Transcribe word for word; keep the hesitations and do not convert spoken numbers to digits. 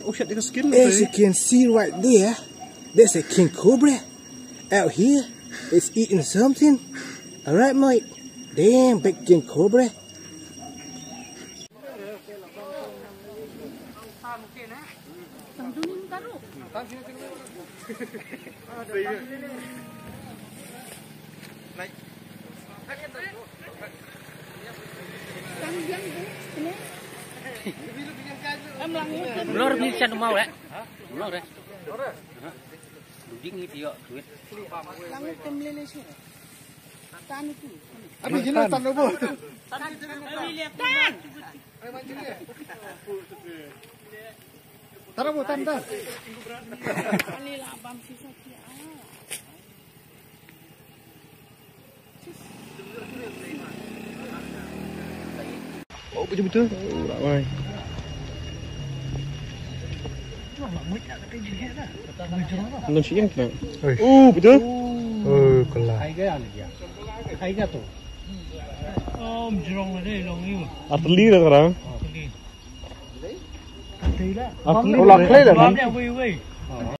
Oh shit, they got skin. As you can see right there, there's a king cobra out here. It's eating something. Alright, mate. Damn, big king cobra. Blor ni chan mau eh. Blor eh. Duding ni tiok duit. Abi jino tan ubo. Tan. Tan ubo tan tan. Oh, betul betul. Oh, ramai. Nang siang kena. Oh, betul. Oh, kelah. Hai ga tu. Oh, mjrong ada long you. Atli dah sekarang. Atli. Atli. Oh, lah, kelah dah. Wei wei.